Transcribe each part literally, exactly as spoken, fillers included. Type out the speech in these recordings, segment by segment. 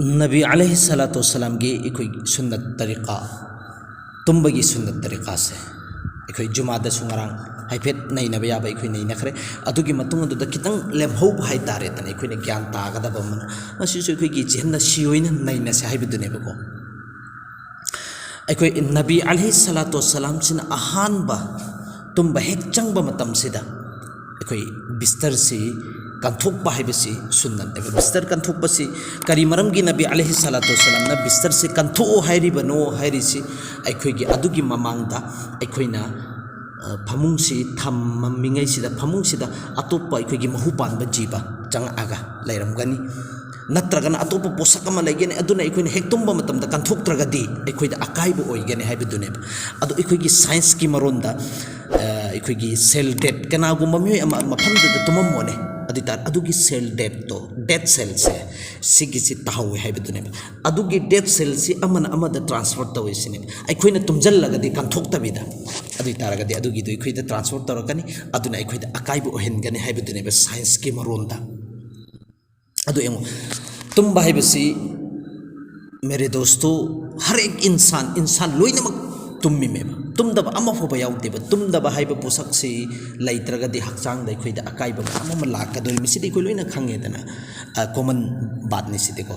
ꯅꯕꯤ ꯑꯂꯩꯍꯤ ꯁꯂꯥꯇꯨ ꯋꯁꯁꯂꯥꯝꯒꯤ ꯑꯩꯈꯣꯏ ꯁꯨꯟꯅꯠ ꯇꯔꯤꯀꯥ, ꯇꯨꯝꯕꯒꯤ ꯁꯨꯟꯅꯠ ꯇꯔꯤꯀꯥꯁꯦ ꯑꯩꯈꯣꯏ ꯖꯨꯃꯥꯗꯁꯨ ꯉꯔꯥꯡ ꯍꯥꯏꯐꯦꯠ ꯅꯩꯅꯕ ꯌꯥꯕ ꯑꯩꯈꯣꯏ ꯅꯩꯅꯈ꯭ꯔꯦ꯫ ꯑꯗꯨꯒꯤ ꯃꯇꯨꯡ ꯑꯗꯨꯗ ꯈꯤꯇꯪ ꯂꯦꯝꯍꯧꯕ ꯍꯥꯏ ꯇꯥꯔꯦꯗꯅ, ꯑꯩꯈꯣꯏꯅ ꯒ꯭ꯌꯥꯟ ꯇꯥꯒꯗꯕ ꯑꯃꯅ, ꯃꯁꯤꯁꯨ ꯑꯩꯈꯣꯏꯒꯤ ꯖꯤꯍꯟꯅ ꯁꯤ ꯑꯣꯏꯅ ꯅꯩꯅꯁꯦ ꯍꯥꯏꯕꯗꯨꯅꯦꯕꯀꯣ꯫ ꯑꯩꯈꯣꯏ ꯅꯕꯤ ꯑꯂꯩꯍꯤ ꯁꯂꯥꯇꯨ ꯋꯁꯁꯂꯥꯝꯁꯤꯅ ꯑꯍꯥꯟꯕ ꯇꯨꯝꯕ ꯍꯦꯛ ꯆꯪꯕ ꯃꯇꯝꯁꯤꯗ ꯑꯩꯈꯣꯏ ꯕꯤꯁꯇꯔꯁꯤ ꯀꯟꯊꯣꯛꯄ ꯍꯥꯏꯕꯁꯤ ꯁꯨꯟꯅꯠꯅꯦꯕ꯫ ꯕꯤꯁꯇꯔ ꯀꯟꯊꯣꯛꯄꯁꯤ ꯀꯔꯤ ꯃꯔꯝꯒꯤ ꯅꯕꯤ ꯑꯂꯩꯍꯤ ꯁꯂꯥꯇꯨ ꯋꯁꯁꯂꯥꯝꯅ ꯕꯤꯁꯇꯔꯁꯤ ꯀꯟꯊꯣꯛꯑꯣ ꯍꯥꯏꯔꯤꯕꯅꯣ ꯍꯥꯏꯔꯤꯁꯤ, ꯑꯩꯈꯣꯏꯒꯤ ꯑꯗꯨꯒꯤ ꯃꯃꯥꯡꯗ ꯑꯩꯈꯣꯏꯅ, ꯑ, ꯐꯃꯨꯡꯁꯤ ꯊꯝꯃꯝꯃꯤꯉꯩꯁꯤꯗ, ꯐꯃꯨꯡꯁꯤꯗ ꯑꯇꯣꯞꯄ ꯑꯩꯈꯣꯏꯒꯤ ꯃꯍꯨ ꯄꯥꯟꯕ ꯖꯤꯕ ꯆꯪꯉꯛꯑꯒ ꯂꯩꯔꯝꯒꯅꯤ, ꯅꯠꯇ꯭ꯔꯒꯅ ꯑꯇꯣꯞꯄ ꯄꯣꯠꯁꯛ ꯑꯃ ꯂꯩꯒꯅꯤ, ꯑꯗꯨꯅ ꯑꯩꯈꯣꯏꯅ ꯍꯦꯛ ꯇꯨꯝꯕ ꯃꯇꯝꯗ ꯀꯟꯊꯣꯛꯇ꯭ꯔꯒꯗꯤ ꯑꯩꯈꯣꯏꯗ ꯑꯀꯥꯏꯕ ꯑꯣꯏꯒꯅꯤ ꯍꯥꯏꯕꯗꯨꯅꯦꯕ꯫ ꯑꯗꯣ ꯑꯩꯈꯣꯏꯒꯤ ꯁꯥꯏꯟꯁꯀꯤ ꯃꯔꯣꯟꯗ, ꯑ, ꯑꯩꯈꯣꯏꯒꯤ ꯁꯦꯜ ꯗꯦꯠ, ꯀꯅꯥꯒꯨꯝꯕ ꯃꯤꯑꯣꯏ ꯑꯃ ꯃꯐꯝꯗꯨꯗ ꯇꯨꯝꯃꯝꯃꯣꯅꯦ, ꯑꯗꯨ ꯑꯣꯏꯇꯥꯔ ꯑꯗꯨꯒꯤ ꯁꯦꯜ ꯗꯦꯠꯇꯣ, ꯗꯦꯠ ꯁꯦꯜꯁꯦ, ꯁꯤꯒꯤꯁꯤ ꯇꯥꯍꯧꯋꯦ ꯍꯥꯏꯕꯗꯨꯅꯦꯕ꯫ ꯑꯗꯨꯒꯤ ꯗꯦꯠ ꯁꯦꯜꯁꯤ ꯑꯃꯅ ꯑꯃꯗ ꯇ꯭ꯔꯥꯟꯁꯐꯔ ꯇꯧꯋꯦ ꯁꯤꯅꯦꯕ꯫ ꯑꯩꯈꯣꯏꯅ ꯇꯨꯝꯁꯤꯜꯂꯒꯗꯤ ꯀꯟꯊꯣꯛꯇꯕꯤꯗ, ꯑꯗꯨ ꯑꯣꯏꯇꯥꯔꯒꯗꯤ ꯑꯗꯨꯒꯤꯗꯣ ꯑꯩꯈꯣꯏꯗ ꯇ꯭ꯔꯥꯟꯁꯐꯔ ꯇꯧꯔꯛꯀꯅꯤ, ꯑꯗꯨꯅ ꯑꯩꯈꯣꯏꯗ ꯑꯀꯥꯏꯕ ꯑꯣꯏꯍꯟꯒꯅꯤ ꯍꯥꯏꯕꯗꯨꯅꯦꯕ ꯁꯥꯏꯟꯁꯀꯤ ꯃꯔꯣꯟꯗ꯫ ꯑꯗꯨ ꯌꯦꯡꯉꯨ, ꯇꯨꯝꯕ ꯍꯥꯏꯕꯁꯤ, ꯃꯦꯔꯦ ꯗꯣꯁꯇꯣ, ꯍꯔ ꯑꯦꯛ ꯏꯟꯁꯥꯟ, ꯏꯟꯁꯥꯟ ꯂꯣꯏꯅꯃꯛ ꯇꯨꯝꯃꯤꯃꯦꯕ꯫ ꯇꯨꯝꯗꯕ ꯑꯃꯐꯥꯎꯕ ꯌꯥꯎꯗꯦꯕ꯫ ꯇꯨꯝꯗꯕ ꯍꯥꯏꯕ ꯄꯣꯠꯁꯛꯁꯤ ꯂꯩꯇ꯭ꯔꯒꯗꯤ ꯍꯛꯆꯥꯡꯗ ꯑꯩꯈꯣꯏꯗ ꯑꯀꯥꯏꯕ ꯃꯌꯥꯝ ꯑꯃ ꯂꯥꯛꯀꯗꯣꯔꯤꯕꯅꯤ꯫ ꯁꯤꯗꯤ ꯑꯩꯈꯣꯏ ꯂꯣꯏꯅ ꯈꯪꯉꯦꯗꯅ, ꯑ, ꯀꯣꯃꯟ ꯕꯥꯠꯅꯤ ꯁꯤꯗꯤꯀꯣ꯫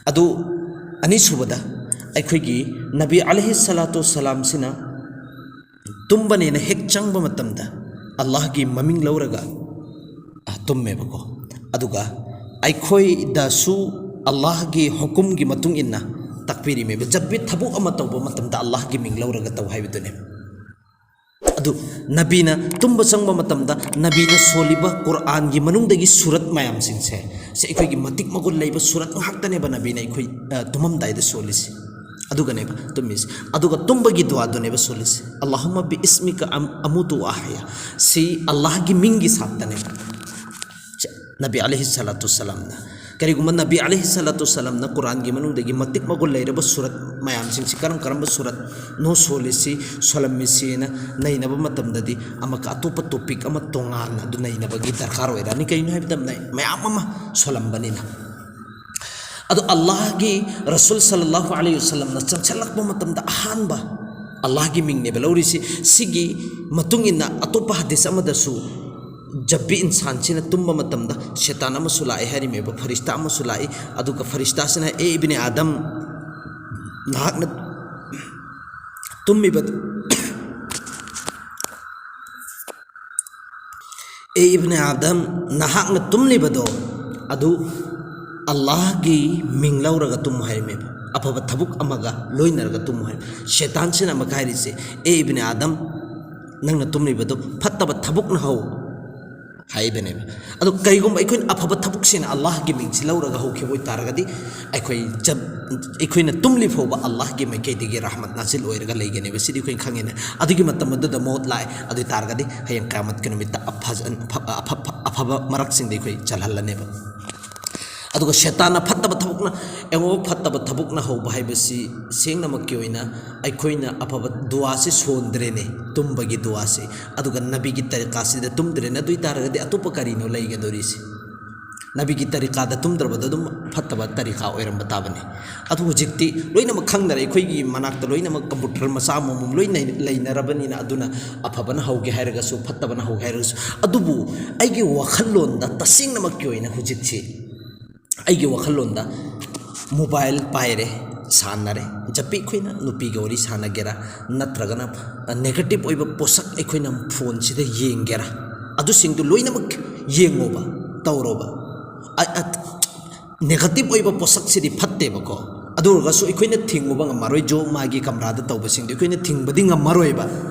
ꯑꯗꯨ ꯑꯅꯤꯁꯨꯕꯗ, ꯑꯩꯈꯣꯏꯒꯤ ꯅꯕꯤ ꯑꯂꯩꯍꯤ ꯁꯂꯥꯇꯨ ꯁꯂꯥꯝꯁꯤꯅ ꯇꯨꯝꯕꯅꯦꯅ ꯍꯦꯛ ꯆꯪꯕ ꯃꯇꯝꯗ ꯑꯜꯂꯥꯍꯒꯤ ꯃꯃꯤꯡ ꯂꯧꯔꯒ, ꯑ, ꯇꯨꯝꯃꯦꯕꯀꯣ꯫ ꯑꯗꯨꯒ ꯑꯩꯈꯣꯏꯗꯁꯨ ꯑꯜꯂꯥꯍꯒꯤ ꯍꯨꯀꯨꯝꯒꯤ ꯃꯇꯨꯡ ꯏꯟꯅ ꯇꯥꯛꯄꯤꯔꯤꯃꯦꯕ꯫ ꯖꯕꯤꯠ ꯊꯕꯛ ꯑꯃ ꯇꯧꯕ ꯃꯇꯝꯗ ꯑꯜꯂꯥꯍꯒꯤ ꯃꯤꯡ ꯂꯧꯔꯒ ꯇꯧ ꯍꯥꯏꯕꯗꯨꯅꯦꯕ꯫ ꯑꯗꯨ ꯅꯕꯤꯅ ꯇꯨꯝꯕ ꯆꯪꯕ ꯃꯇꯝꯗ ꯅꯕꯤꯅ ꯁꯣꯜꯂꯤꯕ ꯀꯨꯔꯥꯟꯒꯤ ꯃꯅꯨꯡꯗꯒꯤ ꯁꯨꯔꯠ ꯃꯌꯥꯝꯁꯤꯡꯁꯦ, ꯁꯤ ꯑꯩꯈꯣꯏꯒꯤ ꯃꯇꯤꯛ ꯃꯒꯨꯟ ꯂꯩꯕ ꯁꯨꯔꯠ ꯉꯥꯛꯇꯅꯦꯕ ꯅꯕꯤꯅ ꯑꯩꯈꯣꯏ, ꯑ, ꯇꯨꯝꯃꯝꯗꯥꯏꯗ ꯁꯣꯜꯂꯤꯁꯦ꯫ ꯑꯗꯨꯒꯅꯦꯕ ꯇꯨꯝꯃꯤꯁꯦ꯫ ꯑꯗꯨꯒ ꯇꯨꯝꯕꯒꯤ ꯗꯨꯋꯥꯗꯨꯅꯦꯕ ꯁꯣꯜꯂꯤꯁꯦ, "ꯑꯜꯂꯥꯍꯨꯝꯃ ꯕꯤ ꯏꯁꯃꯤꯀ ꯑꯝ-, ꯑꯃꯨꯇꯨ ꯋꯥ ꯑꯍꯌꯥ"꯫ ꯁꯤ ꯑꯜꯂꯥꯍꯒꯤ ꯃꯤꯡꯒꯤ ꯁꯥꯞꯇꯅꯦꯕ꯫ ꯁꯦ, ꯅꯕꯤ ꯑꯂꯩꯍꯤ ꯁꯂꯥꯇꯨ ꯁꯂꯥꯝꯅ, ꯀꯔꯤꯒꯨꯝꯕ ꯅꯕꯤ ꯑꯂꯩꯍꯤ ꯁꯂꯥꯇꯨ ꯁꯂꯥꯝꯅ ꯀꯨꯔꯥꯟꯒꯤ ꯃꯅꯨꯡꯗꯒꯤ ꯃꯇꯤꯛ ꯃꯒꯨꯟ ꯂꯩꯔꯕ ꯁꯨꯔꯠ ꯃꯌꯥꯝꯁꯤꯡꯁꯤ ꯀꯔꯝ ꯀꯔꯝꯕ ꯁꯨꯔꯠꯅꯣ ꯁꯣꯜꯂꯤꯁꯤ, ꯁꯣꯜꯂꯝꯃꯤꯁꯤꯅ ꯅꯩꯅꯕ ꯃꯇꯝꯗꯗꯤ ꯑꯃꯒ ꯑꯇꯣꯞꯄ ꯇꯣꯄꯤꯛ ꯑꯃ ꯇꯣꯉꯥꯟꯅ ꯑꯗꯨ ꯅꯩꯅꯕꯒꯤ ꯗꯔꯀꯥꯔ ꯑꯣꯏꯔꯛꯑꯅꯤ꯫ ꯀꯩꯒꯤꯅꯣ ꯍꯥꯏꯕ ꯃꯇꯝꯗ ꯃꯌꯥꯝ ꯑꯃ ꯁꯣꯜꯂꯝꯕꯅꯤꯅ꯫ ꯑꯗꯣ ꯑꯜꯂꯥꯍꯒꯤ ꯔꯁꯨꯜ ꯁꯜꯂꯜꯂꯥꯍꯨ ꯑꯂꯩꯍꯤ ꯋꯥꯁꯜꯂꯝꯅ ꯆꯪꯁꯤꯜꯂꯛꯄ ꯃꯇꯝꯗ ꯑꯍꯥꯟꯕ ꯑꯜꯂꯥꯍꯒꯤ ꯃꯤꯡꯅꯦꯕ ꯂꯧꯔꯤꯁꯤ꯫ ꯁꯤꯒꯤ ꯃꯇꯨꯡ ꯏꯟꯅ ꯑꯇꯣꯞꯄ ꯍꯗꯤꯁ ꯑꯃꯗꯁꯨ ꯖꯕꯤ ꯏꯟꯁꯥꯟꯁꯤꯅ ꯇꯨꯝꯕ ꯃꯇꯝꯗ ꯁꯦꯇꯥꯟ ꯑꯃꯁꯨ ꯂꯥꯛꯑꯦ ꯍꯥꯏꯔꯤꯃꯦꯕ, ꯐꯔꯤꯁꯇꯥ ꯑꯃꯁꯨ ꯂꯥꯛꯏ꯫ ꯑꯗꯨꯒ ꯐꯔꯤꯁꯇꯥꯁꯤꯅ, "ꯑꯦ ꯏꯕꯅꯦ ꯑꯥꯗꯝ, ꯅꯍꯥꯛꯅ ꯇꯨꯝꯃꯤꯕꯗꯨ, ꯑꯦ ꯏꯕꯅꯦ ꯑꯥꯗꯝ, ꯅꯍꯥꯛꯅ ꯇꯨꯝꯂꯤꯕꯗꯣ ꯑꯗꯨ ꯑꯜꯂꯥꯍꯒꯤ ꯃꯤꯡ ꯂꯧꯔꯒ ꯇꯨꯝꯃꯨ" ꯍꯥꯏꯔꯝꯃꯦꯕ꯫ ꯑꯐꯕ ꯊꯕꯛ ꯑꯃꯒ ꯂꯣꯏꯅꯔꯒ ꯇꯨꯝꯃꯨ ꯍꯥꯏꯔꯝꯃꯦ꯫ ꯁꯦꯇꯥꯟꯁꯤꯅ ꯑꯃꯨꯛꯀ ꯍꯥꯏꯔꯤꯁꯦ, "ꯑꯦ ꯏꯕꯅꯦ ꯑꯥꯗꯝ, ꯅꯪꯅ ꯇꯨꯝꯂꯤꯕꯗꯣ ꯐꯠꯇꯕ ꯊꯕꯛꯅ ꯍꯧ" ꯍꯥꯏꯕꯅꯦꯕ꯫ ꯑꯗꯣ ꯀꯩꯒꯨꯝꯕ ꯑꯩꯈꯣꯏꯅ ꯑꯐꯕ ꯊꯕꯛꯁꯤꯅ ꯑꯜꯂꯥꯍꯒꯤ ꯃꯤꯡꯁꯤ ꯂꯧꯔꯒ ꯍꯧꯈꯤꯕ ꯑꯣꯏꯇꯥꯔꯒꯗꯤ, ꯑꯩꯈꯣꯏ ꯖꯕ-, ꯑꯩꯈꯣꯏꯅ ꯇꯨꯝꯂꯤ ꯐꯥꯎꯕ ꯑꯜꯂꯥꯍꯒꯤ ꯃꯥꯏꯀꯩꯗꯒꯤ ꯔꯍꯃꯠ ꯅꯥꯖꯤꯜ ꯑꯣꯏꯔꯒ ꯂꯩꯒꯅꯦꯕ꯫ ꯁꯤꯗꯤ ꯑꯩꯈꯣꯏꯅ ꯈꯪꯉꯤꯅꯦ꯫ ꯑꯗꯨꯒꯤ ꯃꯇꯝ ꯑꯗꯨꯗ ꯃꯧꯠ ꯂꯥꯛꯑꯦ꯫ ꯑꯗꯨ ꯑꯣꯏ ꯇꯥꯔꯒꯗꯤ ꯍꯌꯦꯡ ꯀꯌꯥꯃꯠꯀꯤ ꯅꯨꯃꯤꯠꯇ ꯑꯐꯖ-, ꯑꯐ-, ꯑꯐ-, ꯑꯐꯕ ꯃꯔꯛꯁꯤꯡꯗ ꯑꯩꯈꯣꯏ ꯆꯜꯍꯜꯂꯅꯦꯕ꯫ ꯑꯗꯨꯒ ꯁꯦꯇꯥꯟꯅ ꯐꯠꯇꯕ ꯊꯕꯛꯅ, ꯌꯦꯡꯉꯣ, ꯐꯠꯇꯕ ꯊꯕꯛꯅ ꯍꯧꯕ ꯍꯥꯏꯕꯁꯤ ꯁꯦꯡꯅꯃꯛꯀꯤ ꯑꯣꯏꯅ ꯑꯩꯈꯣꯏꯅ ꯑꯐꯕ ꯗꯨꯋꯥꯁꯤ ꯁꯣꯟꯗ꯭ꯔꯦꯅꯦ, ꯇꯨꯝꯕꯒꯤ ꯗꯨꯋꯥꯁꯤ꯫ ꯑꯗꯨꯒ ꯅꯕꯤꯒꯤ ꯇꯔꯤꯀꯥꯁꯤꯗ ꯇꯨꯝꯗ꯭ꯔꯦꯅꯦ꯫ ꯑꯗꯨ ꯑꯣꯏ ꯇꯥꯔꯒꯗꯤ ꯑꯇꯣꯞꯄ ꯀꯔꯤꯅꯣ ꯂꯩꯒꯗꯧꯔꯤꯁꯤ? ꯅꯕꯤꯒꯤ ꯇꯔꯤꯀꯥꯗ ꯇꯨꯝꯗ꯭ꯔꯕꯗ ꯑꯗꯨꯝ ꯐꯠꯇꯕ ꯇꯔꯤꯀꯥ ꯑꯣꯏꯔꯝꯕ ꯇꯥꯕꯅꯤ꯫ ꯑꯗꯨ ꯍꯧꯖꯤꯛꯇꯤ ꯂꯣꯏꯅꯃꯛ ꯈꯪꯅꯔꯦ꯫ ꯑꯩꯈꯣꯏꯒꯤ ꯃꯅꯥꯛꯇ ꯂꯣꯏꯅꯃꯛ ꯀꯝꯄ꯭ꯌꯨꯇꯔ ꯃꯆꯥ ꯑꯃꯃꯝ ꯂꯣꯏ ꯂꯩ-, ꯂꯩꯅꯔꯕꯅꯤꯅ, ꯑꯗꯨꯅ ꯑꯐꯕꯅ ꯍꯧꯒꯦ ꯍꯥꯏꯔꯒꯁꯨ, ꯐꯠꯇꯕꯅ ꯍꯧꯒꯦ ꯍꯥꯏꯔꯒꯁꯨ꯫ ꯑꯗꯨꯕꯨ ꯑꯩꯒꯤ ꯋꯥꯈꯜꯂꯣꯟꯗ ꯇꯁꯦꯡꯅꯃꯛꯀꯤ ꯑꯣꯏꯅ ꯍꯧꯖꯤꯛꯁꯤ, ꯑꯩꯒꯤ ꯋꯥꯈꯜꯂꯣꯟꯗ ꯃꯣꯕꯥꯏꯜ ꯄꯥꯏꯔꯦ, ꯁꯥꯟꯅꯔꯦ, ꯖꯄꯤ ꯑꯩꯈꯣꯏꯅ ꯅꯨꯄꯤꯒ ꯋꯥꯔꯤ ꯁꯥꯟꯅꯒꯦꯔꯥ, ꯅꯠꯇ꯭ꯔꯒꯅ ꯅꯦꯒꯦꯇꯤꯞ ꯑꯣꯏꯕ ꯄꯣꯠꯁꯛ ꯑꯩꯈꯣꯏꯅ ꯐꯣꯟꯁꯤꯗ ꯌꯦꯡꯒꯦꯔꯥ, ꯑꯗꯨꯁꯤꯡꯗꯨ ꯂꯣꯏꯅꯃꯛ ꯌꯦꯡꯉꯣꯕ, ꯇꯧꯔꯣꯕ꯫ ꯑ-, ꯑ-, ꯅꯦꯒꯦꯇꯤꯞ ꯑꯣꯏꯕ ꯄꯣꯠꯁꯛꯁꯤꯗꯤ ꯐꯠꯇꯦꯕꯀꯣ꯫ ꯑꯗꯨ ꯑꯣꯏꯔꯒꯁꯨ ꯑꯩꯈꯣꯏꯅ ꯊꯤꯡꯉꯨꯕ ꯉꯝꯃꯔꯣꯏ꯫ ꯖꯣ ꯃꯥꯒꯤ ꯀꯝꯔꯥꯗ ꯇꯧꯕꯁꯤꯡꯗꯣ ꯑꯩꯈꯣꯏꯅ ꯊꯤꯡꯕꯗꯤ ꯉꯝꯃꯔꯣꯏꯕ꯫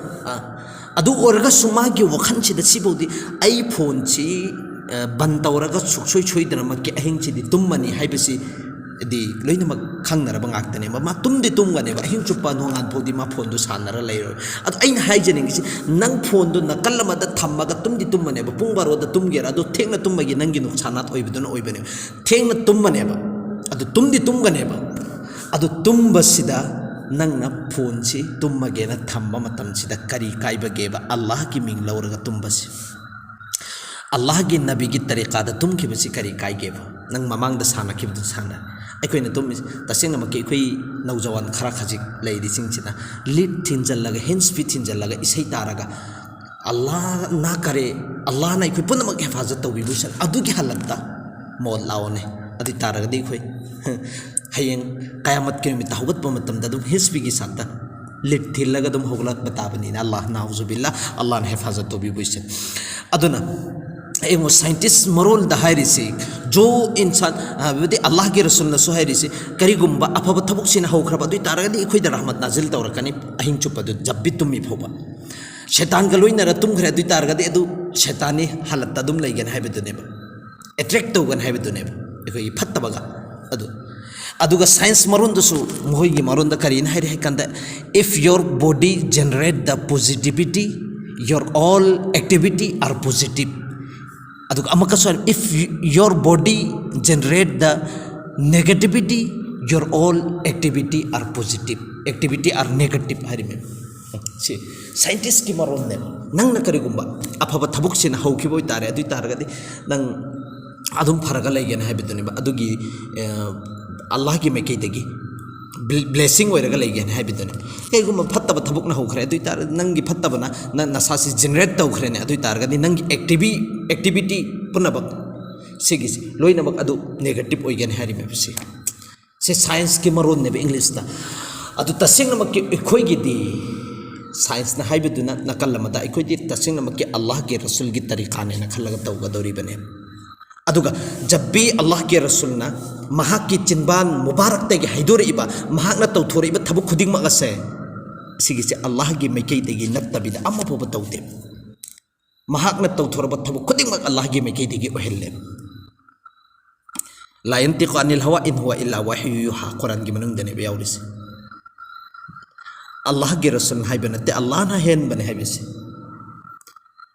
ꯑ, ꯑꯗꯨ ꯑꯣꯏꯔꯒꯁꯨ ꯃꯥꯒꯤ ꯋꯥꯈꯜꯁꯤꯗ ꯁꯤꯐꯥꯎꯗꯤ, "ꯑꯩ ꯐꯣꯟꯁꯤ, ꯑ, ꯕꯟ ꯇꯧꯔꯒ ꯁꯨꯡꯁꯣꯏ ꯁꯣꯏꯗꯅꯃꯛꯀꯤ ꯑꯍꯤꯡꯁꯤꯗꯤ ꯇꯨꯝꯃꯅꯤ" ꯍꯥꯏꯕꯁꯤꯗꯤ ꯂꯣꯏꯅꯃꯛ ꯈꯪꯅꯔꯕ ꯉꯥꯛꯇꯅꯦꯕ꯫ ꯃꯥ ꯇꯨꯝꯗꯤ ꯇꯨꯝꯒꯅꯦꯕ, ꯑꯍꯤꯡ ꯆꯨꯞꯄ ꯅꯣꯡꯉꯥꯟ ꯐꯥꯎꯗꯤ ꯃꯥ ꯐꯣꯟꯗꯣ ꯁꯥꯟꯅꯔ ꯂꯩꯔꯣꯏ꯫ ꯑꯗꯣ ꯑꯩꯅ ꯍꯥꯏꯖꯅꯤꯡꯉꯤꯁꯤ, ꯅꯪ ꯐꯣꯟꯗꯣ ꯅꯥꯀꯜ ꯑꯃꯗ ꯊꯝꯃꯒ ꯇꯨꯝꯗꯤ ꯇꯨꯝꯃꯅꯦꯕ, ꯄꯨꯡ ꯕꯥꯔꯣꯗ ꯇꯨꯝꯒꯦꯔꯥ, ꯑꯗꯣ ꯊꯦꯡꯅ ꯇꯨꯝꯕꯒꯤ ꯅꯪꯒꯤ ꯅꯨꯡꯁꯥꯅꯥꯠ ꯑꯣꯏꯕꯗꯨꯅ ꯑꯣꯏꯕꯅꯦꯕ꯫ ꯊꯦꯡꯅ ꯇꯨꯝꯃꯅꯦꯕ, ꯑꯗꯨ ꯇꯨꯝꯗꯤ ꯇꯨꯝꯒꯅꯦꯕ꯫ ꯑꯗꯨ ꯇꯨꯝꯕꯁꯤꯗ ꯅꯪꯅ ꯐꯣꯟꯁꯤ ꯇꯨꯝꯃꯒꯦꯅ ꯊꯝꯕ ꯃꯇꯝꯁꯤꯗ ꯀꯔꯤ ꯀꯥꯏꯕꯒꯦꯕ? ꯑꯜꯂꯥꯍꯒꯤ ꯃꯤꯡ ꯂꯧꯔꯒ ꯇꯨꯝꯕꯁꯤ, ꯑꯜꯂꯥꯍꯒꯤ ꯅꯕꯤꯒꯤ ꯇꯔꯤꯀꯥꯗ ꯇꯨꯝꯈꯤꯕꯁꯤ ꯀꯔꯤ ꯀꯥꯏꯒꯦꯕ? ꯅꯪ ꯃꯃꯥꯡꯗ ꯁꯥꯟꯅꯈꯤꯕꯗꯨ ꯁꯥꯟꯅ꯫ ꯑꯩꯈꯣꯏꯅ ꯑꯗꯨꯝ ꯇꯁꯦꯡꯅꯃꯛꯀꯤ ꯑꯩꯈꯣꯏ ꯅꯧꯖꯋꯥꯟ ꯈꯔ ꯈꯖꯤꯛ ꯂꯩꯔꯤꯁꯤꯡꯁꯤꯅ ꯂꯤꯠ ꯊꯤꯟꯖꯜꯂꯒ, ꯍꯦꯟꯁ ꯐ꯭ꯔꯤ ꯊꯤꯟꯖꯜꯂꯒ ꯏꯁꯩ ꯇꯥꯔꯒ, "ꯑꯜꯂꯥꯍ ꯅꯥ ꯀꯔꯦ, ꯑꯜꯂꯥꯍꯅ ꯑꯩꯈꯣꯏ ꯄꯨꯝꯅꯃꯛ ꯍꯦꯐꯥꯖꯠ ꯇꯧꯕꯤꯕꯁꯅ", ꯑꯗꯨꯒꯤ ꯍꯥꯂꯠꯇ ꯃꯣꯠ ꯂꯥꯛꯑꯣꯅꯦ꯫ ꯑꯗꯨ ꯑꯣꯏ ꯇꯥꯔꯒꯗꯤ ꯑꯩꯈꯣꯏ ꯍꯌꯦꯡ ꯀꯌꯥꯃꯠꯀꯤ ꯅꯨꯃꯤꯠꯇ ꯍꯧꯒꯠꯄ ꯃꯇꯝꯗ ꯑꯗꯨꯝ ꯍꯦꯟꯁ ꯐ꯭ꯔꯤꯒꯤ ꯁꯥꯠꯇ ꯂꯤꯠ ꯊꯤꯜꯂꯒ ꯑꯗꯨꯝ ꯍꯧꯒꯠꯂꯛꯄ ꯇꯥꯕꯅꯤꯅ, ꯑꯜꯂꯥꯍ ꯅꯥꯎꯖꯨꯕꯤꯜꯂꯥ, ꯑꯜꯂꯥꯍꯅ ꯍꯦꯐꯥꯖꯠ ꯇꯧꯕꯤꯕꯁꯦ꯫ ꯑꯗꯨꯅ ꯌꯦꯡꯉꯣ, ꯁꯥꯏꯟꯇꯤꯁ ꯃꯔꯣꯜꯗ ꯍꯥꯏꯔꯤꯁꯤ, "ꯖꯣ ꯏꯟꯁꯥꯟ", ꯍꯥꯏꯕꯗꯤ ꯑꯜꯂꯥꯍꯒꯤ ꯔꯁꯨꯜꯅꯁꯨ ꯍꯥꯏꯔꯤꯁꯤ, "ꯀꯔꯤꯒꯨꯝꯕ ꯑꯐꯕ ꯊꯕꯛꯁꯤꯅ ꯍꯧꯈ꯭ꯔꯕ ꯑꯗꯨ ꯑꯣꯏ ꯇꯥꯔꯒꯗꯤ ꯑꯩꯈꯣꯏꯗ ꯔꯍꯃꯠ ꯅꯥꯖꯤꯜ ꯇꯧꯔꯛꯀꯅꯤ ꯑꯍꯤꯡ ꯆꯨꯞꯄꯗꯨ, ꯖꯞꯕꯤ ꯇꯨꯝꯃꯤ ꯐꯥꯎꯕ꯫ ꯁꯩꯇꯥꯟꯒ ꯂꯣꯏꯅꯔ ꯇꯨꯝꯈ꯭ꯔꯦ ꯑꯗꯨ ꯑꯣꯏ ꯇꯥꯔꯒꯗꯤ ꯑꯗꯨ ꯁꯩꯇꯥꯟꯅꯤ ꯍꯥꯂꯠꯇ ꯑꯗꯨꯝ ꯂꯩꯒꯅꯤ" ꯍꯥꯏꯕꯗꯨꯅꯦꯕ, ꯑꯦꯇ꯭ꯔꯦꯛ ꯇꯧꯒꯅꯤ ꯍꯥꯏꯕꯗꯨꯅꯦꯕ ꯑꯩꯈꯣꯏꯒꯤ ꯐꯠꯇꯕꯒ꯫ ꯑꯗꯨ, ꯑꯗꯨꯒ ꯁꯥꯏꯟꯁ ꯃꯔꯣꯟꯗꯁꯨ, ꯃꯈꯣꯏꯒꯤ ꯃꯔꯣꯟꯗ ꯀꯔꯤꯅ ꯍꯥꯏꯔꯤ ꯍꯥꯏ ꯀꯥꯟꯗ, "If your body generate the positivity, your all activity are positive." ꯑꯗꯨꯒ ꯑꯃꯨꯛꯀꯁꯨ ꯍꯥꯏ, "If your body generate the negativity, your all activity are positive, activity are negative" ꯍꯥꯏꯔꯤꯃꯦ꯫ ꯁꯤ ꯁꯥꯏꯟꯇꯤꯁꯀꯤ ꯃꯔꯣꯟꯅꯦꯕ꯫ ꯅꯪꯅ ꯀꯔꯤꯒꯨꯝꯕ ꯑꯐꯕ ꯊꯕꯛꯁꯤꯅ ꯍꯧꯈꯤꯕ ꯑꯣꯏꯇꯥꯔꯦ, ꯑꯗꯨ ꯑꯣꯏ ꯇꯥꯔꯒꯗꯤ ꯅꯪ ꯑꯗꯨꯝ ꯐꯔꯒ ꯂꯩꯒꯅꯤ ꯍꯥꯏꯕꯗꯨꯅꯦꯕ꯫ ꯑꯗꯨꯒꯤ, ꯑ, ꯑꯜꯂꯥꯍꯒꯤ ꯃꯥꯏꯀꯩꯗꯒꯤ ꯕ꯭ꯂꯦ-, ꯕ꯭ꯂꯦꯁꯤꯡ ꯑꯣꯏꯔꯒ ꯂꯩꯒꯅꯤ ꯍꯥꯏꯕꯗꯨꯅꯦ꯫ ꯀꯩꯒꯨꯝꯕ ꯐꯠꯇꯕ ꯊꯕꯛꯅ ꯍꯧꯈ꯭ꯔꯦ ꯑꯗꯨ ꯑꯣꯏ ꯇꯥꯔꯒꯗꯤ, ꯅꯪꯒꯤ ꯐꯠꯇꯕꯅ ꯅ-, ꯅꯁꯥꯁꯤ ꯖꯦꯅꯦꯔꯦꯠ ꯇꯧꯈ꯭ꯔꯦꯅꯦ, ꯑꯗꯨ ꯑꯣꯏ ꯇꯥꯔꯒꯗꯤ ꯅꯪꯒꯤ ꯑꯦꯛꯇꯤꯚꯤ-, ꯑꯦꯛꯇꯤꯚꯤꯇꯤ ꯄꯨꯝꯅꯃꯛ ꯁꯤꯒꯤꯁꯤ ꯂꯣꯏꯅꯃꯛ ꯑꯗꯨ ꯅꯦꯒꯦꯇꯤꯚ ꯑꯣꯏꯒꯅꯤ ꯍꯥꯏꯔꯤꯕꯁꯤ꯫ ꯁꯤ ꯁꯥꯏꯟꯁꯀꯤ ꯃꯔꯣꯟꯅꯦꯕ ꯏꯪꯂꯤꯁꯇ꯫ ꯑꯗꯨ ꯇꯁꯦꯡꯅꯃꯛꯀꯤ ꯑꯩꯈꯣꯏꯒꯤꯗꯤ ꯁꯥꯏꯟꯁꯅ ꯍꯥꯏꯕꯗꯨꯅ ꯅꯥꯀꯜ ꯑꯃꯗ, ꯑꯩꯈꯣꯏꯗꯤ ꯇꯁꯦꯡꯅꯃꯛꯀꯤ ꯑꯜꯂꯥꯍꯒꯤ ꯔꯁꯨꯜꯒꯤ ꯇꯔꯤꯀꯥꯅꯦꯅ ꯈꯜꯂꯒ ꯇꯧꯒꯗꯧꯔꯤꯕꯅꯦ꯫ ꯑꯗꯨꯒ ꯖꯕꯤ ꯑꯜꯂꯥꯍꯒꯤ ꯔꯁꯨꯜꯅ ꯃꯍꯥꯛꯀꯤ ꯆꯤꯟꯕꯥꯟ ꯃꯨꯕꯥꯔꯛꯇꯒꯤ ꯍꯥꯏꯗꯣꯔꯛꯏꯕ, ꯃꯍꯥꯛꯅ ꯇꯧꯊꯣꯔꯛꯏꯕ ꯊꯕꯛ ꯈꯨꯗꯤꯡꯃꯛ ꯑꯁꯦ, ꯁꯤꯒꯤꯁꯦ ꯑꯜꯂꯥꯍꯒꯤ ꯃꯥꯏꯀꯩꯗꯒꯤ ꯅꯠꯇꯕꯤꯗ ꯑꯃ ꯐꯥꯎꯕ ꯇꯧꯗꯦ꯫ ꯃꯍꯥꯛꯅ ꯇꯧꯊꯣꯔꯛꯄ ꯊꯕꯛ ꯈꯨꯗꯤꯡꯃꯛ ꯑꯜꯂꯥꯍꯒꯤ ꯃꯥꯏꯀꯩꯗꯒꯤ ꯑꯣꯏꯍꯜꯂꯦ꯫ "لا ينطق عن الهوى إن هو إلا وحي يوحى", ꯀꯨꯔꯥꯟꯒꯤ ꯃꯅꯨꯡꯗꯅꯦꯕ ꯌꯥꯎꯔꯤꯁꯦ꯫ ꯑꯜꯂꯥꯍꯒꯤ ꯔꯁꯨꯜ ꯍꯥꯏꯕ ꯅꯠꯇꯦ, ꯑꯜꯂꯥꯍꯅ ꯍꯦꯟꯕꯅꯦ ꯍꯥꯏꯕꯁꯦ꯫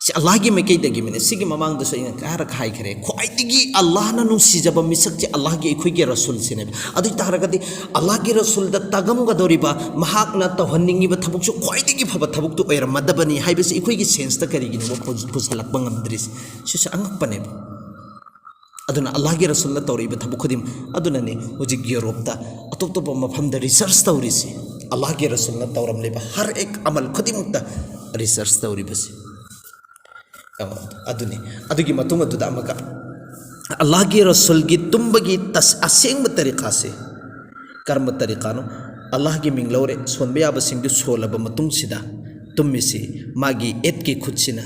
ꯁꯤ ꯑꯜꯂꯥꯍꯒꯤ ꯃꯥꯏꯀꯩꯗꯒꯤꯅꯦ꯫ ꯁꯤꯒꯤ ꯃꯃꯥꯡꯗꯁꯨ ꯑꯩꯅ ꯀꯌꯥꯔꯛ ꯍꯥꯏꯈ꯭ꯔꯦ, ꯈ꯭ꯋꯥꯏꯗꯒꯤ ꯑꯜꯂꯥꯍꯅ ꯅꯨꯡꯁꯤꯖꯕ ꯃꯤꯁꯛꯁꯦ ꯑꯜꯂꯥꯍꯒꯤ, ꯑꯩꯈꯣꯏꯒꯤ ꯔꯁꯨꯜꯁꯤꯅꯦꯕ꯫ ꯑꯗꯨ ꯑꯣꯏ ꯇꯥꯔꯒꯗꯤ ꯑꯜꯂꯥꯍꯒꯤ ꯔꯁꯨꯜꯗ ꯇꯥꯒꯝꯒꯗꯧꯔꯤꯕ, ꯃꯍꯥꯛꯅ ꯇꯧꯍꯟꯅꯤꯡꯉꯤꯕ ꯊꯕꯛꯁꯨ ꯈ꯭ꯋꯥꯏꯗꯒꯤ ꯐꯕ ꯊꯕꯛꯇꯨ ꯑꯣꯏꯔꯝꯃꯗꯕꯅꯤ ꯍꯥꯏꯕꯁꯤ ꯑꯩꯈꯣꯏꯒꯤ ꯁꯦꯟꯁꯇ ꯀꯔꯤꯒꯤꯅꯣꯕ ꯄꯨ-, ꯄꯨꯁꯜꯂꯛꯄ ꯉꯝꯗ꯭ꯔꯤꯁꯦ? ꯁꯤꯁꯨ ꯑꯉꯛꯄꯅꯦꯕ꯫ ꯑꯗꯨꯅ ꯑꯜꯂꯥꯍꯒꯤ ꯔꯁꯨꯜꯅ ꯇꯧꯔꯛꯏꯕ ꯊꯕꯛ ꯈꯨꯗꯤꯡꯃꯛ, ꯑꯗꯨꯅꯅꯤ ꯍꯧꯖꯤꯛ ꯌꯨꯔꯣꯞꯇ ꯑꯇꯣꯞ ꯑꯇꯣꯞꯄ ꯃꯐꯝꯗ ꯔꯤꯁꯔꯁ ꯇꯧꯔꯤꯁꯤ꯫ ꯑꯜꯂꯥꯍꯒꯤ ꯔꯁꯨꯜꯅ ꯇꯧꯔꯝꯂꯤꯕ ꯍꯔ ꯑꯦꯛ ꯑꯃꯜ ꯈꯨꯗꯤꯡꯃꯛꯇ ꯔꯤꯁꯔꯁ ꯇꯧꯔꯤꯕꯁꯤ꯫ ꯑꯗꯨꯅꯤ꯫ ꯑꯗꯨꯒꯤ ꯃꯇꯨꯡ ꯑꯗꯨꯗ ꯑꯃꯒ ꯑꯜꯂꯥꯍꯒꯤ ꯔꯁꯨꯜꯒꯤ ꯇꯨꯝꯕꯒꯤ ꯇꯁ-, ꯑꯁꯦꯡꯕ ꯇꯔꯤꯀꯥꯁꯦ ꯀꯔꯝꯕ ꯇꯔꯤꯀꯥꯅꯣ? ꯑꯜꯂꯥꯍꯒꯤ ꯃꯤꯡ ꯂꯧꯔꯦ, ꯁꯣꯟꯕ ꯌꯥꯕꯁꯤꯡꯗꯨ ꯁꯣꯜꯂꯕ ꯃꯇꯨꯡꯁꯤꯗ ꯇꯨꯝꯃꯤꯁꯤ ꯃꯥꯒꯤ ꯑꯦꯠꯀꯤ ꯈꯨꯠꯁꯤꯅ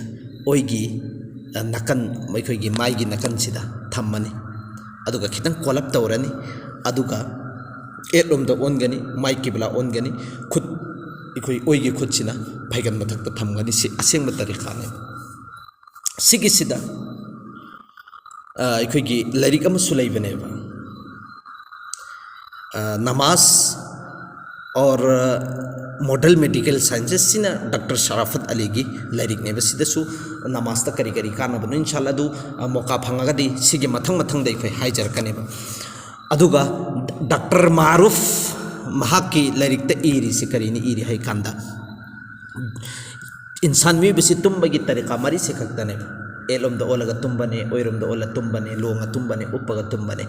ꯑꯣꯏꯒꯤ, ꯑ, ꯅꯥꯀꯟ, ꯑꯩꯈꯣꯏꯒꯤ ꯃꯥꯏꯒꯤ ꯅꯥꯀꯟꯁꯤꯗ ꯊꯝꯃꯅꯤ꯫ ꯑꯗꯨꯒ ꯈꯤꯇꯪ ꯀꯣꯜ ꯑꯞ ꯇꯧꯔꯅꯤ꯫ ꯑꯗꯨꯒ ꯑꯦꯠꯂꯣꯝꯗ ꯑꯣꯟꯒꯅꯤ, ꯃꯥꯏ ꯀꯤꯕꯂꯥ ꯑꯣꯟꯒꯅꯤ꯫ ꯈꯨꯠ, ꯑꯩꯈꯣꯏ ꯑꯣꯏꯒꯤ ꯈꯨꯠꯁꯤꯅ ꯐꯩꯒꯟ ꯃꯊꯛꯇ ꯊꯝꯒꯅꯤ꯫ ꯁꯤ ꯑꯁꯦꯡꯕ ꯇꯔꯤꯀꯥꯅꯦꯕ꯫ ꯁꯤꯒꯤꯁꯤꯗ, ꯑ, ꯑꯩꯈꯣꯏꯒꯤ ꯂꯥꯏꯔꯤꯛ ꯑꯃꯁꯨ ꯂꯩꯕꯅꯦꯕ, ꯑ, ꯅꯃꯥꯖ ꯑꯣꯔ ꯃꯣꯗꯔꯟ ꯃꯦꯗꯤꯀꯦꯜ ꯁꯥꯏꯟꯁꯦꯁ, ꯁꯤꯅ ꯗꯥꯛꯇꯔ ꯁꯔꯥꯐꯠ ꯑꯂꯤꯒꯤ ꯂꯥꯏꯔꯤꯛꯅꯦꯕ꯫ ꯁꯤꯗꯁꯨ ꯅꯃꯥꯖꯇ ꯀꯔꯤ ꯀꯔꯤ ꯀꯥꯟꯅꯕꯅꯣ, ꯏꯟꯁꯥꯜꯂꯥ, ꯑꯗꯨ, ꯑ, ꯃꯣꯀꯥ ꯐꯪꯉꯒꯗꯤ ꯁꯤꯒꯤ ꯃꯊꯪ ꯃꯊꯪꯗ ꯑꯩꯈꯣꯏ ꯍꯥꯏꯖꯔꯛꯀꯅꯦꯕ꯫ ꯑꯗꯨꯒ ꯗꯥꯛꯇꯔ ꯃꯥꯔꯨꯐ ꯃꯍꯥꯛꯀꯤ ꯂꯥꯏꯔꯤꯛꯇ ꯏꯔꯤꯁꯤ ꯀꯔꯤꯅꯤ ꯏꯔꯤ ꯍꯥꯏ ꯀꯥꯟꯗ, ꯏꯟꯁꯥꯟ ꯃꯤꯑꯣꯏꯕꯁꯤ ꯇꯨꯝꯕꯒꯤ ꯇꯔꯤꯀꯥ ꯃꯔꯤꯁꯦ ꯈꯛꯇꯅꯦꯕ꯫ ꯑꯦꯠꯂꯣꯝꯗ ꯑꯣꯜꯂꯒ ꯇꯨꯝꯕꯅꯦ, ꯑꯣꯏꯔꯣꯝꯗ ꯑꯣꯜꯂ ꯇꯨꯝꯕꯅꯦ, ꯂꯣꯡꯉ ꯇꯨꯝꯕꯅꯦ, ꯎꯞꯄꯒ ꯇꯨꯝꯕꯅꯦ꯫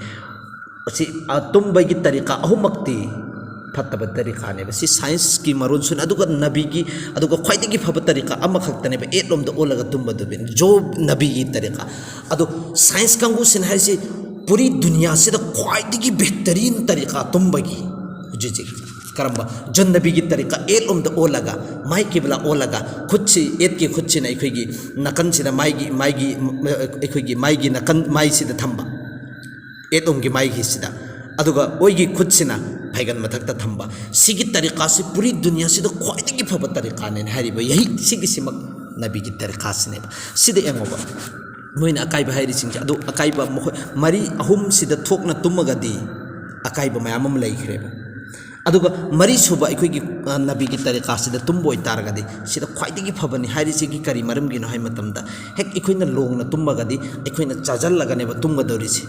ꯑꯁꯤ, ꯑ, ꯇꯨꯝꯕꯒꯤ ꯇꯔꯤꯀꯥ ꯑꯍꯨꯝꯃꯛꯇꯤ ꯐꯠꯇꯕ ꯇꯔꯤꯀꯥꯅꯦꯕ꯫ ꯁꯤ ꯁꯥꯏꯟꯁꯀꯤ ꯃꯔꯣꯟꯁꯨꯅꯤ꯫ ꯑꯗꯨꯒ ꯅꯕꯤꯒꯤ, ꯑꯗꯨꯒ ꯈ꯭ꯋꯥꯏꯗꯒꯤ ꯐꯕ ꯇꯔꯤꯀꯥ ꯑꯃꯈꯛꯇꯅꯦꯕ, ꯑꯦꯠꯂꯣꯝꯗ ꯑꯣꯜꯂꯒ ꯇꯨꯝꯕꯗꯨꯕꯤꯅꯤ, ꯖꯣ ꯅꯕꯤꯒꯤ ꯇꯔꯤꯀꯥ꯫ ꯑꯗꯣ ꯁꯥꯏꯟꯁ ꯀꯥꯡꯕꯨꯁꯤꯅ ꯍꯥꯏꯁꯤ ꯄꯨꯔꯤ ꯗꯨꯅꯤꯌꯥꯁꯤꯗ ꯈ꯭ꯋꯥꯏꯗꯒꯤ ꯕꯦꯍꯇꯔꯤꯟ ꯇꯔꯤꯀꯥ ꯇꯨꯝꯕꯒꯤ ꯍꯧꯖꯤꯛ ꯍꯧꯖꯤꯛ ꯀꯔꯝꯕ? ꯖꯣ ꯅꯕꯤꯒꯤ ꯇꯔꯤꯀꯥ, ꯑꯦꯠꯂꯣꯝꯗ ꯑꯣꯜꯂꯒ, ꯃꯥꯏ ꯀꯤꯕꯂꯥ ꯑꯣꯜꯂꯒ, ꯈꯨꯠꯁꯤ, ꯑꯦꯠꯀꯤ ꯈꯨꯠꯁꯤꯅ ꯑꯩꯈꯣꯏꯒꯤ ꯅꯥꯀꯟꯁꯤꯗ ꯃꯥꯏꯒꯤ, ꯃꯥꯏꯒꯤ, ꯑꯩꯈꯣꯏꯒꯤ ꯃꯥꯏꯒꯤ ꯅꯥꯀꯟ ꯃꯥꯏꯁꯤꯗ ꯊꯝꯕ, ꯑꯦꯠꯂꯣꯝꯒꯤ ꯃꯥꯏꯒꯤꯁꯤꯗ, ꯑꯗꯨꯒ ꯑꯣꯏꯒꯤ ꯈꯨꯠꯁꯤꯅ ꯐꯩꯒꯟ ꯃꯊꯛꯇ ꯊꯝꯕ꯫ ꯁꯤꯒꯤ ꯇꯔꯤꯀꯥꯁꯤ ꯄꯨꯔꯤ ꯗꯨꯅꯤꯌꯥꯁꯤꯗ ꯈ꯭ꯋꯥꯏꯗꯒꯤ ꯐꯕ ꯇꯔꯤꯀꯥꯅꯦꯅ ꯍꯥꯏꯔꯤꯕ ꯌꯍꯤ ꯁꯤꯒꯤꯁꯤꯃꯛ ꯅꯕꯤꯒꯤ ꯇꯔꯤꯀꯥꯁꯤꯅꯦꯕ꯫ ꯁꯤꯗ ꯌꯦꯡꯉꯣꯕ, ꯃꯣꯏꯅ ꯑꯀꯥꯏꯕ ꯍꯥꯏꯔꯤꯁꯤꯡꯁꯦ, ꯑꯗꯨ ꯑꯀꯥꯏꯕ ꯃꯈꯣꯏ ꯃꯔꯤ ꯑꯍꯨꯝꯁꯤꯗ ꯊꯣꯛꯅ ꯇꯨꯝꯃꯒꯗꯤ ꯑꯀꯥꯏꯕ ꯃꯌꯥꯝ ꯑꯃ ꯂꯩꯈ꯭ꯔꯦꯕ꯫ ꯑꯗꯨꯒ ꯃꯔꯤꯁꯨꯕ ꯑꯩꯈꯣꯏꯒꯤ, ꯑ, ꯅꯕꯤꯒꯤ ꯇꯔꯤꯀꯥꯁꯤꯗ ꯇꯨꯝꯕ ꯑꯣꯏꯇꯥꯔꯒꯗꯤ ꯁꯤꯗ ꯈ꯭ꯋꯥꯏꯗꯒꯤ ꯐꯕꯅꯤ ꯍꯥꯏꯔꯤꯁꯤꯒꯤ ꯀꯔꯤ ꯃꯔꯝꯒꯤꯅꯣ ꯍꯥꯏ ꯃꯇꯝꯗ, ꯍꯦꯛ ꯑꯩꯈꯣꯏꯅ ꯂꯣꯡꯅ ꯇꯨꯝꯃꯒꯗꯤ ꯑꯩꯈꯣꯏꯅ ꯆꯥꯖꯜꯂꯒꯅꯦꯕ ꯇꯨꯝꯒꯗꯧꯔꯤꯁꯦ꯫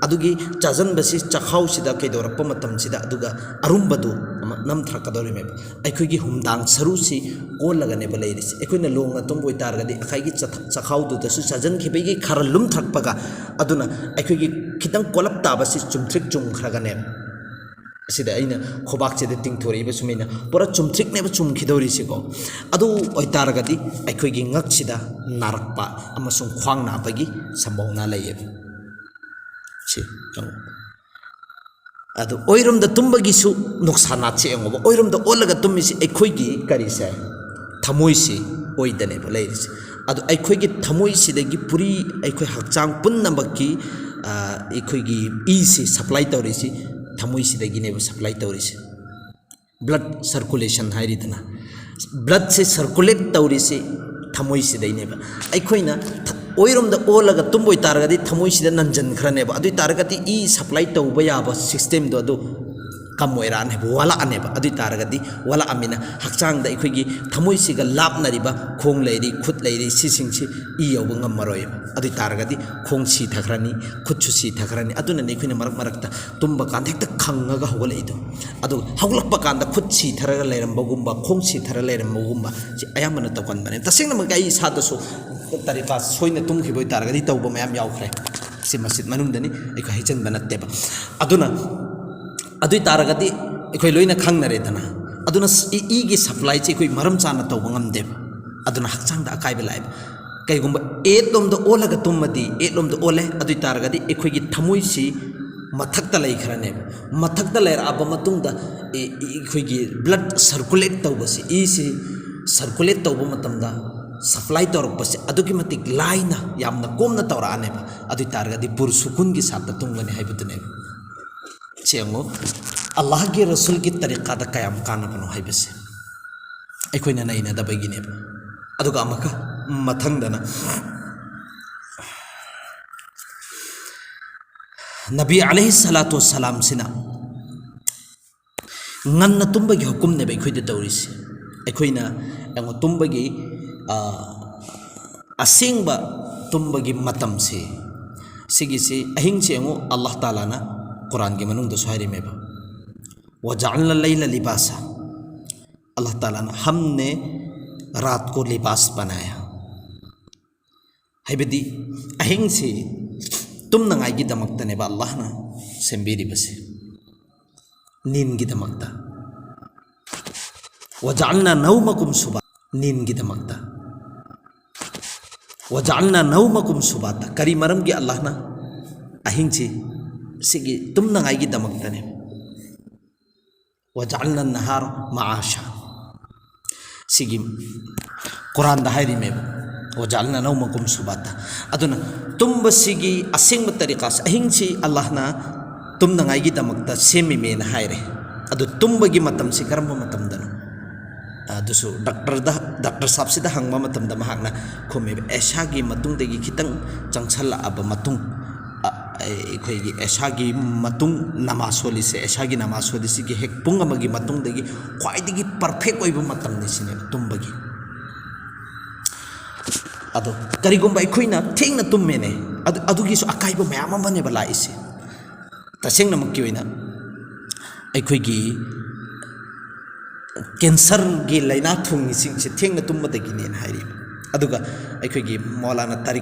ꯑꯗꯨꯒꯤ ꯆꯥꯁꯤꯟꯕꯁꯤ ꯆꯈꯥꯎꯁꯤꯗ ꯀꯩꯗꯧꯔꯛꯄ ꯃꯇꯝꯁꯤꯗ ꯑꯗꯨꯒ ꯑꯔꯨꯝꯕꯗꯨ ꯑꯃ ꯅꯝꯊꯔꯛꯀꯗꯧꯔꯤꯕꯅꯦꯕ꯫ ꯑꯩꯈꯣꯏꯒꯤ ꯍꯨꯝꯗꯥꯡ ꯁꯔꯨꯁꯤ ꯀꯣꯜꯂꯒꯅꯦꯕ ꯂꯩꯔꯤꯁꯦ꯫ ꯑꯩꯈꯣꯏꯅ ꯂꯣꯡꯅ ꯇꯨꯝꯕ ꯑꯣꯏꯇꯥꯔꯒꯗꯤ ꯑꯩꯈꯣꯏꯒꯤ ꯆꯈ-, ꯆꯈꯥꯎꯗꯨꯗꯁꯨ ꯆꯥꯁꯤꯟꯈꯤꯕꯒꯤ ꯈꯔ ꯂꯨꯝꯊꯔꯛꯄꯒ ꯑꯗꯨꯅ ꯑꯩꯈꯣꯏꯒꯤ ꯈꯤꯇꯪ ꯀꯣꯜꯂꯞ ꯇꯥꯕꯁꯤ ꯆꯨꯝꯊ꯭ꯔꯤꯛ ꯆꯨꯝꯈ꯭ꯔꯒꯅꯦꯕ꯫ ꯑꯁꯤꯗ ꯑꯩꯅ ꯈꯨꯕꯥꯛꯁꯤꯗ ꯇꯤꯡꯊꯣꯔꯛꯏꯕ ꯁꯨꯃꯥꯏꯅ ꯄꯨꯔꯥ ꯆꯨꯝꯊ꯭ꯔꯤꯛꯅꯦꯕ ꯆꯨꯝꯈꯤꯗꯧꯔꯤꯁꯤꯀꯣ꯫ ꯑꯗꯨ ꯑꯣꯏꯇꯥꯔꯒꯗꯤ ꯑꯩꯈꯣꯏꯒꯤ ꯉꯛꯁꯤꯗ ꯅꯥꯔꯛꯄ ꯑꯃꯁꯨꯡ ꯈ꯭ꯋꯥꯡ ꯅꯥꯕꯒꯤ ꯁꯝꯚꯥꯕꯅꯥ ꯂꯩꯌꯦꯕ꯫ ꯁꯤ ꯌꯦꯡꯉꯨ꯫ ꯑꯗꯨ ꯑꯣꯏꯔꯣꯝꯗ ꯇꯨꯝꯕꯒꯤꯁꯨ ꯅꯨꯡꯁꯥ ꯅꯥꯠꯁꯦ ꯌꯦꯡꯉꯣꯕ꯫ ꯑꯣꯏꯔꯣꯝꯗ ꯑꯣꯜꯂꯒ ꯇꯨꯝꯃꯤꯁꯤ ꯑꯩꯈꯣꯏꯒꯤ ꯀꯔꯤꯁꯦ? ꯊꯃꯣꯏꯁꯤ ꯑꯣꯏꯗꯅꯦꯕ ꯂꯩꯔꯤꯁꯦ꯫ ꯑꯗꯨ ꯑꯩꯈꯣꯏꯒꯤ ꯊꯃꯣꯏꯁꯤꯗꯒꯤ ꯄꯨꯔꯤ ꯑꯩꯈꯣꯏ ꯍꯛꯆꯥꯡ ꯄꯨꯝꯅꯃꯛꯀꯤ, ꯑ, ꯑꯩꯈꯣꯏꯒꯤ ꯏꯁꯤ ꯁꯄ꯭ꯂꯥꯏ ꯇꯧꯔꯤꯁꯤ ꯊꯃꯣꯏꯁꯤꯗꯒꯤꯅꯦꯕ ꯁꯄ꯭ꯂꯥꯏ ꯇꯧꯔꯤꯁꯦ꯫ ꯕ꯭ꯂꯠ ꯁꯔꯀꯨꯂꯦꯁꯟ ꯍꯥꯏꯔꯤꯗꯅ, ꯕ꯭ꯂꯠꯁꯦ ꯁꯔꯀꯨꯂꯦꯠ ꯇꯧꯔꯤꯁꯤ ꯊꯃꯣꯏꯁꯤꯗꯩꯅꯦꯕ꯫ ꯑꯩꯈꯣꯏꯅ ꯊ-, ꯑꯣꯏꯔꯣꯝꯗ ꯑꯣꯜꯂꯒ ꯇꯨꯝꯕ ꯑꯣꯏꯇꯥꯔꯒꯗꯤ ꯊꯃꯣꯏꯁꯤꯗ ꯅꯟꯖꯟꯈ꯭ꯔꯅꯦꯕ꯫ ꯑꯗꯨ ꯑꯣꯏꯇꯥꯔꯒꯗꯤ ꯏ ꯁꯄ꯭ꯂꯥꯏ ꯇꯧꯕ ꯌꯥꯕ ꯁꯤꯁꯇꯦꯝꯗꯣ ꯑꯗꯨ ꯀꯝ ꯑꯣꯏꯔꯛꯑꯅꯦꯕ, ꯋꯥꯠꯂꯛꯑꯅꯦꯕ꯫ ꯑꯗꯨ ꯑꯣꯏꯇꯥꯔꯒꯗꯤ ꯋꯥꯠꯂꯛꯑꯃꯤꯅ ꯍꯛꯆꯥꯡꯗ ꯑꯩꯈꯣꯏꯒꯤ ꯊꯃꯣꯏꯁꯤꯒ ꯂꯥꯞꯅꯔꯤꯕ ꯈꯣꯡ ꯂꯩꯔꯤ, ꯈꯨꯠ ꯂꯩꯔꯤ, ꯁꯤꯁꯤꯡꯁꯤ ꯏ ꯌꯧꯕ ꯉꯝꯃꯔꯣꯏꯕ꯫ ꯑꯗꯨ ꯑꯣꯏꯇꯥꯔꯒꯗꯤ ꯈꯣꯡ ꯁꯤꯊꯈ꯭ꯔꯅꯤ, ꯈꯨꯠꯁꯨ ꯁꯤꯊꯈ꯭ꯔꯅꯤ꯫ ꯑꯗꯨꯅꯅꯤ ꯑꯩꯈꯣꯏꯅ ꯃꯔꯛ ꯃꯔꯛꯇ ꯇꯨꯝꯕ ꯀꯥꯟꯗ ꯍꯦꯛꯇ ꯈꯪꯉꯒ ꯍꯧꯒꯠꯂꯛꯏꯗꯣ꯫ ꯑꯗꯨ ꯍꯧꯒꯠꯂꯛꯄ ꯀꯥꯟꯗ ꯈꯨꯠ ꯁꯤꯊꯔꯒ ꯂꯩꯔꯝꯕꯒꯨꯝꯕ, ꯈꯣꯡ ꯁꯤꯊꯔ ꯂꯩꯔꯝꯕꯒꯨꯝꯕ ꯁꯤ ꯑꯌꯥꯝꯕꯅ ꯇꯧꯒꯟꯕꯅꯦ꯫ ꯇꯁꯦꯡꯅꯃꯛ ꯑꯩ ꯏꯁꯥꯗꯁꯨ ꯇꯔꯤꯀꯥ ꯁꯣꯏꯅ ꯇꯨꯝꯈꯤꯕ ꯑꯣꯏꯇꯥꯔꯒꯗꯤ ꯇꯧꯕ ꯃꯌꯥꯝ ꯌꯥꯎꯈ꯭ꯔꯦ꯫ ꯁꯤ ꯃꯁꯖꯤꯗ ꯃꯅꯨꯡꯗꯅꯤ, ꯑꯩꯈꯣꯏ ꯍꯩꯖꯤꯟꯕ ꯅꯠꯇꯦꯕ꯫ ꯑꯗꯨꯅ ꯑꯗꯨ ꯑꯣꯏ ꯇꯥꯔꯒꯗꯤ ꯑꯩꯈꯣꯏ ꯂꯣꯏꯅ ꯈꯪꯅꯔꯦꯗꯅ꯫ ꯑꯗꯨꯅ ꯏ-, ꯏꯒꯤ ꯁꯄ꯭ꯂꯥꯏꯁꯦ ꯑꯩꯈꯣꯏ ꯃꯔꯝ ꯆꯥꯅ ꯇꯧꯕ ꯉꯝꯗꯦꯕ꯫ ꯑꯗꯨꯅ ꯍꯛꯆꯥꯡꯗ ꯑꯀꯥꯏꯕ ꯂꯥꯛꯑꯦꯕ꯫ ꯀꯩꯒꯨꯝꯕ ꯑꯦꯠ ꯂꯣꯝꯗ ꯑꯣꯜꯂꯒ ꯇꯨꯝꯃꯗꯤ, ꯑꯦꯠ ꯂꯣꯝꯗ ꯑꯣꯜꯂꯦ, ꯑꯗꯨ ꯑꯣꯏ ꯇꯥꯔꯒꯗꯤ ꯑꯩꯈꯣꯏꯒꯤ ꯊꯃꯣꯏꯁꯤ ꯃꯊꯛꯇ ꯂꯩꯈ꯭ꯔꯅꯦꯕ꯫ ꯃꯊꯛꯇ ꯂꯩꯔꯛꯑꯕ ꯃꯇꯨꯡꯗ ꯑꯦ-, ꯑꯩꯈꯣꯏꯒꯤ ꯕ꯭ꯂꯠ ꯁꯔꯀꯨꯂꯦꯠ ꯇꯧꯕꯁꯤ, ꯏꯁꯤ ꯁꯔꯀꯨꯂꯦꯠ ꯇꯧꯕ ꯃꯇꯝꯗ ꯁꯄ꯭ꯂꯥꯏ ꯇꯧꯔꯛꯄꯁꯦ ꯑꯗꯨꯛꯀꯤ ꯃꯇꯤꯛ ꯂꯥꯏꯅ, ꯌꯥꯝꯅ ꯀꯣꯝꯅ ꯇꯧꯔꯛꯑꯅꯦꯕ꯫ ꯑꯗꯨ ꯑꯣꯏ ꯇꯥꯔꯒꯗꯤ ꯄꯨꯔꯁꯨꯀꯨꯟꯒꯤ ꯁꯥꯠꯇ ꯇꯨꯝꯒꯅꯤ ꯍꯥꯏꯕꯗꯨꯅꯦꯕ꯫ ꯁꯤ ꯌꯦꯡꯉꯨ, ꯑꯜꯂꯥꯍꯒꯤ ꯔꯁꯨꯜꯒꯤ ꯇꯔꯤꯀꯥꯗ ꯀꯌꯥꯝ ꯀꯥꯟꯅꯕꯅꯣ ꯍꯥꯏꯕꯁꯦ ꯑꯩꯈꯣꯏꯅ ꯅꯩꯅꯗꯕꯒꯤꯅꯦꯕ꯫ ꯑꯗꯨꯒ ꯑꯃꯨꯛꯀ ꯃꯊꯪꯗꯅ ꯅꯕꯤ ꯑꯂꯩꯍꯤ ꯁꯂꯥꯇꯨ ꯋꯁꯁꯂꯥꯝꯁꯤꯅ ꯉꯟꯅ ꯇꯨꯝꯕꯒꯤ ꯍꯨꯀꯨꯝꯅꯦꯕ ꯑꯩꯈꯣꯏꯗ ꯇꯧꯔꯤꯁꯦ꯫ ꯑꯩꯈꯣꯏꯅ ꯌꯦꯡꯉꯣ, ꯇꯨꯝꯕꯒꯤ, ꯑ, ꯑꯁꯦꯡꯕ ꯇꯨꯝꯕꯒꯤ ꯃꯇꯝꯁꯦ ꯁꯤꯒꯤꯁꯤ ꯑꯍꯤꯡꯁꯤ ꯌꯦꯡꯉꯨ, ꯑꯜꯂꯥꯍ ꯇꯥꯂꯥꯅ ꯀꯨꯔꯥꯟꯒꯤ ꯃꯅꯨꯡꯗꯁꯨ ꯍꯥꯏꯔꯤꯃꯦꯕ, "ꯋꯖꯥꯜꯅ ꯂꯩꯂ ꯂꯤꯕꯥꯁ"꯫ ꯑꯜꯂꯥꯍ ꯇꯥꯂꯥꯅ "ꯍꯝꯅꯦ ꯔꯥꯠ ꯀꯣ ꯂꯤꯕꯥꯁ ꯕꯅꯥꯌꯥ"꯫ ꯍꯥꯏꯕꯗꯤ ꯑꯍꯤꯡꯁꯤ ꯇꯨꯝꯅꯉꯥꯏꯒꯤꯗꯃꯛꯇꯅꯦꯕ ꯑꯜꯂꯥꯍꯅ ꯁꯦꯝꯕꯤꯔꯤꯕꯁꯦ, ꯅꯤꯟꯒꯤꯗꯃꯛꯇ꯫ "ꯋꯖꯥꯜꯅ ꯅꯧꯃꯀꯨꯝ ꯁꯨꯕꯥ"꯫ ꯅꯤꯟꯒꯤꯗꯃꯛꯇ꯫ "ꯋꯖꯥꯜꯅ ꯅꯧꯃꯀꯨꯝ ꯁꯨꯕꯥꯇ"꯫ ꯀꯔꯤ ꯃꯔꯝꯒꯤ ꯑꯜꯂꯥꯍꯅ ꯑꯍꯤꯡꯁꯤ ꯁꯤꯒꯤ ꯇꯨꯝꯅꯉꯥꯏꯒꯤꯗꯃꯛꯇꯅꯦ? "ꯋꯖꯥꯜꯅ ꯅꯍꯥꯔ ꯃꯥꯁꯥ"꯫ ꯁꯤꯒꯤ ꯀꯨꯔꯥꯟꯗ ꯍꯥꯏꯔꯤꯃꯦꯕ, "ꯋꯖꯥꯜꯅ ꯅꯧꯃꯀꯨꯝ ꯁꯨꯕꯥꯇ"꯫ ꯑꯗꯨꯅ ꯇꯨꯝꯕꯁꯤꯒꯤ ꯑꯁꯦꯡꯕ ꯇꯔꯤꯀꯥꯁꯦ, ꯑꯍꯤꯡꯁꯤ ꯑꯜꯂꯥꯍꯅ ꯇꯨꯝꯅꯉꯥꯏꯒꯤꯗꯃꯛꯇ ꯁꯦꯝꯃꯤꯃꯦꯅ ꯍꯥꯏꯔꯦ꯫ ꯑꯗꯨ ꯇꯨꯝꯕꯒꯤ ꯃꯇꯝꯁꯤ ꯀꯔꯝꯕ ꯃꯇꯝꯗꯅꯣ? ꯑꯗꯨꯁꯨ ꯗꯥꯛꯇꯔꯗ, ꯗꯥꯛꯇꯔ ꯁꯥꯞꯁꯤꯗ ꯍꯪꯕ ꯃꯇꯝꯗ ꯃꯍꯥꯛꯅ ꯈꯨꯝꯃꯦꯕ, "ꯑꯦꯁꯥꯒꯤ ꯃꯇꯨꯡꯗꯒꯤ ꯈꯤꯇꯪ ꯆꯪꯁꯜꯂꯛꯑꯕ ꯃꯇꯨꯡ, ꯑ, ꯑꯩꯈꯣꯏꯒꯤ ꯑꯦꯁꯥꯒꯤ ꯃꯇꯨꯡ ꯅꯃꯥꯖ ꯁꯣꯜꯂꯤꯁꯦ, ꯑꯦꯁꯥꯒꯤ ꯅꯃꯥꯖ ꯁꯣꯜꯂꯤꯁꯤꯒꯤ ꯍꯦꯛ ꯄꯨꯡ ꯑꯃꯒꯤ ꯃꯇꯨꯡꯗꯒꯤ ꯈ꯭ꯋꯥꯏꯗꯒꯤ ꯄꯔꯐꯦꯛ ꯑꯣꯏꯕ ꯃꯇꯝꯅꯤ" ꯁꯤꯅꯦꯕ ꯇꯨꯝꯕꯒꯤ꯫ ꯑꯗꯣ ꯀꯔꯤꯒꯨꯝꯕ ꯑꯩꯈꯣꯏꯅ ꯊꯦꯡꯅ ꯇꯨꯝꯃꯦꯅꯦ, ꯑꯗꯨ, ꯑꯗꯨꯒꯤꯁꯨ ꯑꯀꯥꯏꯕ ꯃꯌꯥꯝ ꯑꯃꯅꯦꯕ ꯂꯥꯛꯏꯁꯦ꯫ ꯇꯁꯦꯡꯅꯃꯛꯀꯤ ꯑꯣꯏꯅ ꯑꯩꯈꯣꯏꯒꯤ ꯀꯦꯟꯁꯔꯒꯤ ꯂꯥꯏꯅꯥ ꯊꯨꯡꯉꯤꯁꯤꯡꯁꯦ ꯊꯦꯡꯅ ꯇꯨꯝꯕꯗꯒꯤꯅꯦꯅ ꯍꯥꯏꯔꯤꯕ꯫ ꯑꯗꯨꯒ ꯑꯩꯈꯣꯏꯒꯤ ꯃꯧꯂꯥꯅꯥ ꯇꯥꯔꯤꯛ